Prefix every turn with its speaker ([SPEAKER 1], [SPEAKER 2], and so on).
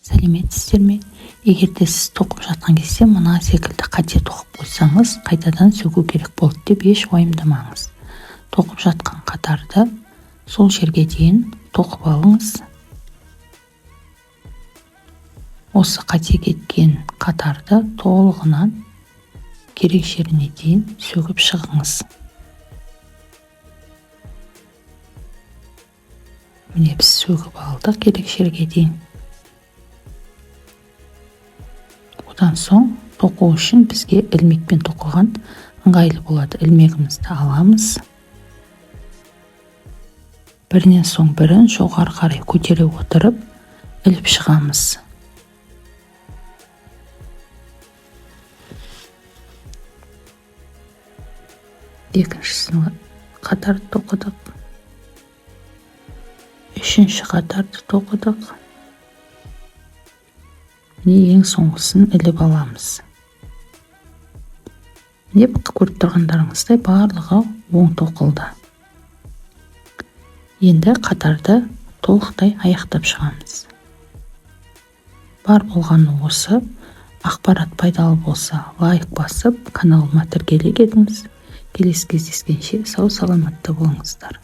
[SPEAKER 1] Сәлеметсіздер ме? Егер де сіз тоқып жатқан кезде мына секілді қате тоқып қойсаңыз, қайтадан сөгу керек болды деп еш уайымдамаңыз. Тоқып жатқан қатарды сол жерге дейін тоқып алыңыз. Осы қате кеткен қатарды толығынан керек жеріне дейін сөгіп шығыңыз. Міне, біз сөгіп алдық керек жерге дейін. Одан соң тоқу үшін бізге ілмекпен тоқыған ыңғайлы болады. Ілмегімізді аламыз. Бірінен соң бірін жоғары қарай көтере отырып іліп шығамыз. Екіншісін қатар тоқыдық. Үшінші қатарды тоқыдық. Міне, ең соңғысын іліп аламыз. Міне, көріп тұрғандарыңыздай, барлығы оң тоқылды. Енді қатарды толықтай аяқтап шығамыз. Бар болғаны осы. Ақпарат пайдалы болса, лайк басып, каналыма тіркеле кетіңіз. Келесі кездескенше сау саламатта болыңыздар.